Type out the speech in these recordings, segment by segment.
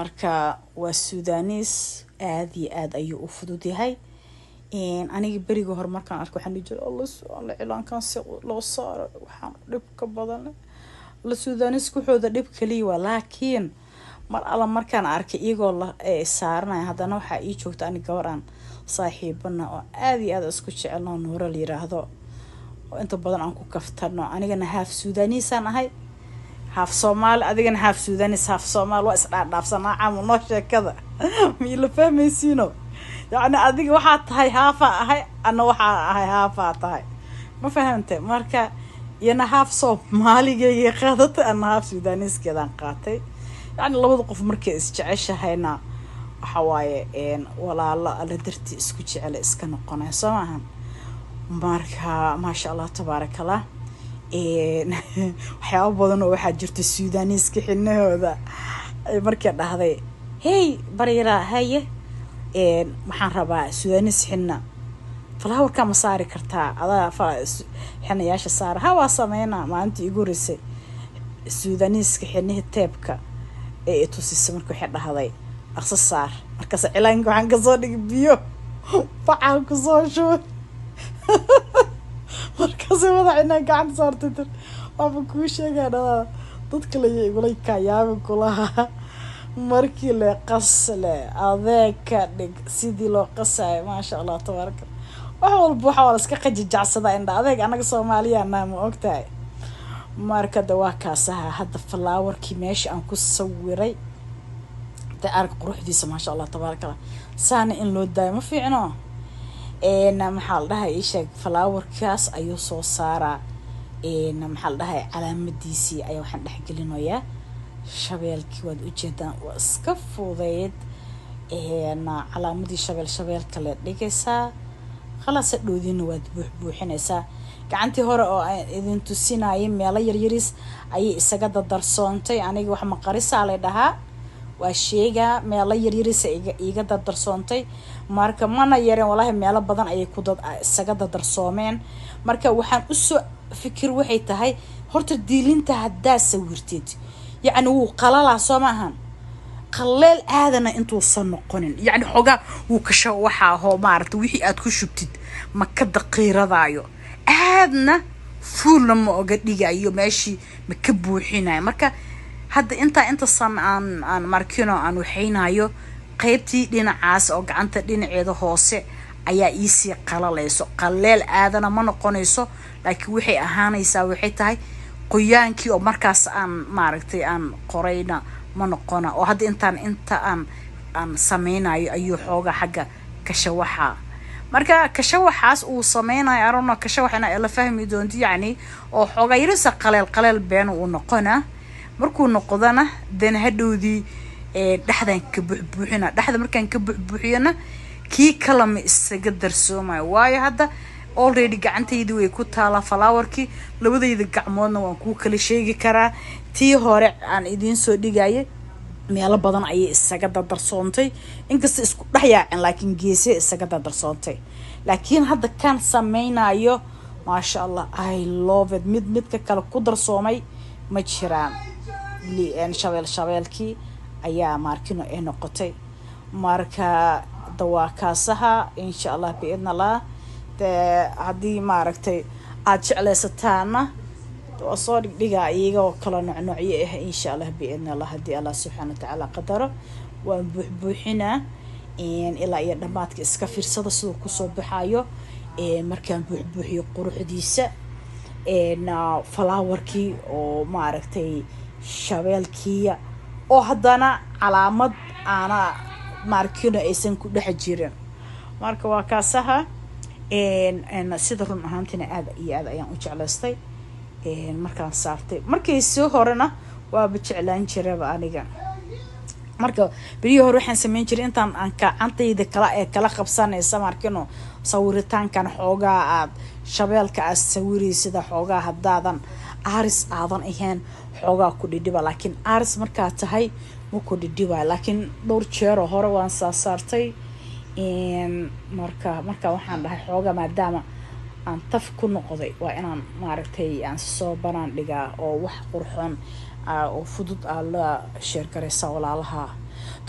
Marka waa Sudanese, aada iyo aada ayuu u fudud yahay. Aniga beriga hore markaan arko waxaan dhihi jiray, "Alla, alla, cilaankan si loo saaro waxaan dhib ka badan la Sudanese waxooda dhib kaliya waa." Laakiin mar alla markaan arkay iyagoo la saaranaya, haddana waxaa ii joogta ani gabar aan saaxiibana oo aada iyo aada isku jecelno, Nuuro la yiraahdo, oo inta badan aan ku kaftano. Anigana half Sudanese aan ahay, half Soomaali, adigana half Sudanese, half Soomaali, waa isdhaadhaafsanaa camal noo sheekada. Miila fahmaysiino? Yacni adiga waxaa tahay half aa ahay, ana waxaa ahay half aa tahay, ma fahamte? Marka iyana half Soomaaligeygay qaadatay, ana half Sudaneskeedaan qaatay. Yacni labada qof markay isjeceshahayna, waxa waaye walaalo Alla dartii isku jecela iska noqonaya, soo maahan? Marka maasha Allah, tabaarakallah. Waxyaaba badan oo waxaa jirta Sudaneska xinahooda markay dhahday, "Hey Baryara, haye, waxaan rabaa Sudanese xina, flowerka ma saari kartaa? Adaa xinayaasha saara." "Ha, waa sameynaa." Maalintii igu horeysay Sudaneska xinihii teebka ee itusisay, marka waxay dhahday, "Dhaqso saar." Markaas cilaanka waxaan kasoo dhigay biyo, bacaan kusoo shubay. Markaasay madax inaan gacanta saartay tir, "Waaba kuu sheegaa dhadaa, dadka laya igula kayaabi kulaha." Markii le qasle adeeg ka dhig sidii loo qasayo, maasha Allah, tabaaraka. Wax walba waxaa waa la iska qajijacsadaa, indha adeeg anaga Soomaaliyaana, ma ogtahay? Marka de waa kaasaha hadda flowerkii meesha aan ku sawiray de, arag quruxdiisa, maasha Allah, tabaaraka Allah. Saana in loo daayo ma fiicno. Maxaa la dhahay, isheeg, flowerkaas ayuu soo saaraa. Maxaa la dhahay, calaamadiisii ayaa waxaan dhexgelinayaa shabeelkii. Waad ujeedaan, waa iska fudeyd. Calaamadii shabeel shabeelka le dhigaysaa, khalaas, hadhowdiina waad buuxbuuxinaysaa. Gacantii hore oo aan idin tusinayay meelo yaryariis ayay isaga dadarsoontay. Aniga wax maqarisaa lay dhahaa, waa sheegaa, meelo yaryariisa iiga dardarsoontay. Marka mana yareen, walaahi, meelo badan ayay ku dad isaga dadarsoomeen. Marka waxaan usoo fikir waxay tahay, horta diilinta haddaa sawirtid, yacni wuu qalalaa, soo maahan? Qaleel aadana intuusan noqonin, yacni xoogaa wuu kasha waxaa ahoo maaragta wixii aad ku shubtid ma ka daqiiradaayo, aadna fuulna ma oga dhigayo, meeshii ma ka buuxinayo. Marka hadda intaa intasan aan markino aan waxaynayo, qaybtii dhinacaas oo gacanta dhinaceeda hoose ayaa iisii qalalayso. Qaleel aadana ma noqonayso, laakiin waxay ahaanaysaa, waxay tahay qoyaankii oo markaas aan maaragtay aan qorayna ma noqona. Oo hadda intaan inta aan sameynayo ayuu xoogaa xagga kashawaxa. Marka kashawaxaas uu sameynayo, arono kashawax inaa la fahmi doonto, yacni oo xoogaa yarisa qaleel qaleel been uu noqona. Markuu noqdona, den hadhowdii dhexdan ka buxbuuxina. Dhexda markaan ka buxbuuxiyona, kii kalama isaga darsoomayo, waayo hadda already gacantaydi way ku taalaa flowerkii. Labadayda gacmoodna waan kuu kala sheegi karaa. Tii hore aan idiin soo dhigayay meelo badan ayay isaga dadarsoontay, inkasta isku dhex yaacin, laakiin geesee isaga dadarsoontay. Laakiin hadda kan sameynayo, maasha Allah, I love it. Mid midka kale ku darsoomay ma jiraan. Shabeel shabeelkii ayaa maarkino ee noqotay. Marka dawaakaasaha, insha Allah, biidn Allah, dee haddii maaragtay aada jeclaysataana, waa soo dhigdhigaa iyagoo kala noocnoocyo ah, insha Allah, biidn Allah, haddii Allah subxaana watacaala qadaro. Waan buuxbuuxinaa ilaa iyo dhammaadka. Iska fiirsada siduu kusoo baxayo markaan buuxbuuxiyo quruxdiisa flowerkii oo maaragtay shabeelkiiya, oo haddana calaamad aana maarkino aysan ku dhex jirin. Marka waa kaasaha. Sida run ahaantiina aada iyo aad ayaan u jeclaystay markaan saartay. Markii soo horena waaba jeclaan jiraba aniga. Marka berihii hore waxaan sameyn jiray intaan aan gacantayda kala ee kala qabsanaysa markino sawiritaankan, xoogaa aad shabeelka aad sawiraysida, xoogaa haddaadan artist aadan ahayn, xoogaa ku dhidhiba, laakiin artist markaa tahay ma ku dhidhibayo. Laakiin dhowr jeeroo hore waan saasaartay. Marka waxaan dhahay, xoogaa maadaama aan taf ku noqday, waa inaan maaragtay aan soo banaan dhigaa oo wax qurxoon oo fudud aa la share garaysa walaalaha.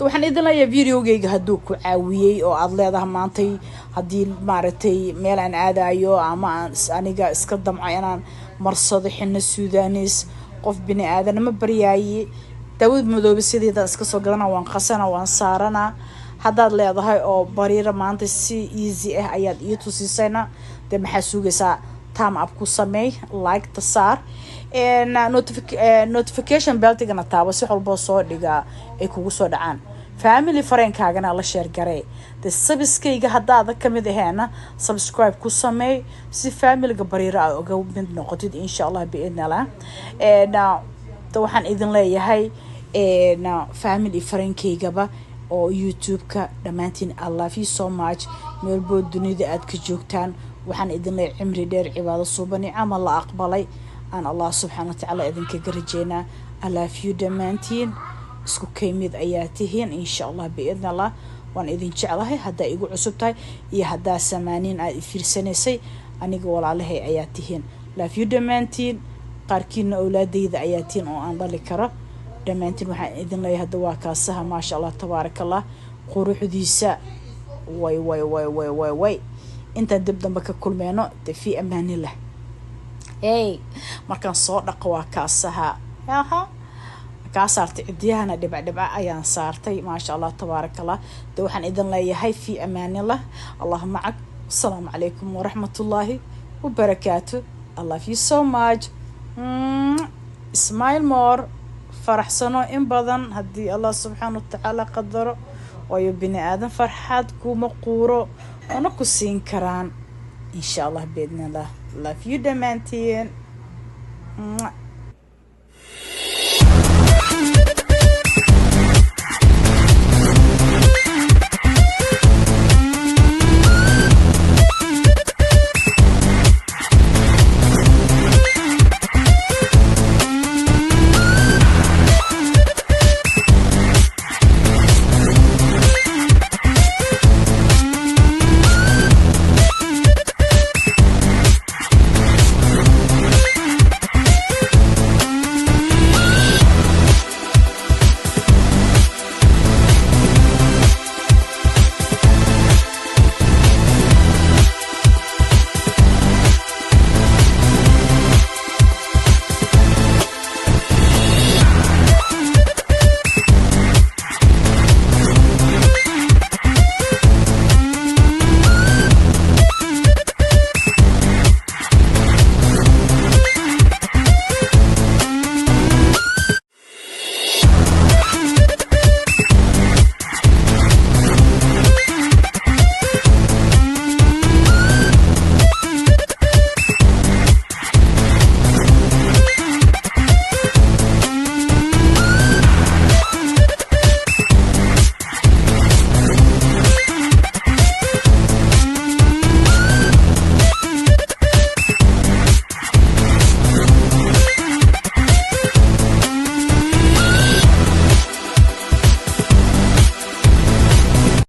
Waxaan idin leeyahay, videogeyga hadduu ku caawiyey oo aada leedahay maantay haddii maaragtay meel aan aadayo ama aan aniga iska damco inaan marsado xino Sudanese, qof bini aadan ma baryaaye, daawad madoobe sideedaan iska soo gadana, waan qasana, waan saaranaa haddaad leedahay, oo Bariira maanta si easy ah ayaad ii tusisayna, dee maxaa sugaysaa? Thumb up ku sameey, like ta saar, notification bell-tigana taabo, si walboo soo dhigaa ay kugu soo dhacaan. Family friend-kaagana la share garee. De subscribe-kayga haddaada kamid aheena, subscribe ku sameey si familiga Bariira aa uga mid noqotid, insha Allah, biidn Allah. De waxaan idin leeyahay, family friend-kaygaba oo YouTube-ka dhammaantiin, I love you so much. Meelbood dunida aad ka joogtaan, waxaan idin leeyahay cimri dheer, cibaado suubani, camal la aqbalay aan Allah subxaana wa tacaala idinkaga rajeynaa. I love you dhammaantiin, isku kaymid ayaa tihiin, insha Allah, biidn Allah. Waan idin jeclahay. Haddaa igu cusub tahay iyo haddaa samaaniin aad ifiirsanaysay, aniga walaalahay ayaa tihiin. Love you dhammaantiin. Qaarkiina awlaadayda ayaa tihiin oo aan dhali karo. Dhammaantiin waxaan idin leeyahay, hadda waa kaasaha, maasha Allah, tabaaraka Allah, quruxdiisa. Way way way way way way. Intaan dib dambe ka kulmeyno, de fi amaanillah. Hey, markaan soo dhaqo waa kaasaha, aha, kaa saartay cidiyahana, dhibc dhibca ayaan saartay, maasha Allah, tabaaraka Allah. De waxaan idin leeyahay fi amaanillah, Allah macag. Asalaamu calaykum waraxmatullaahi wabarakaatu. I love you so much. Smile more, faraxsano in badan haddii Allah subxaana watacaala qadaro, waayo bini aadan farxad kuma quuro una ku siin karaan, insha Allah, biidnillah. Love you dhammaantiin.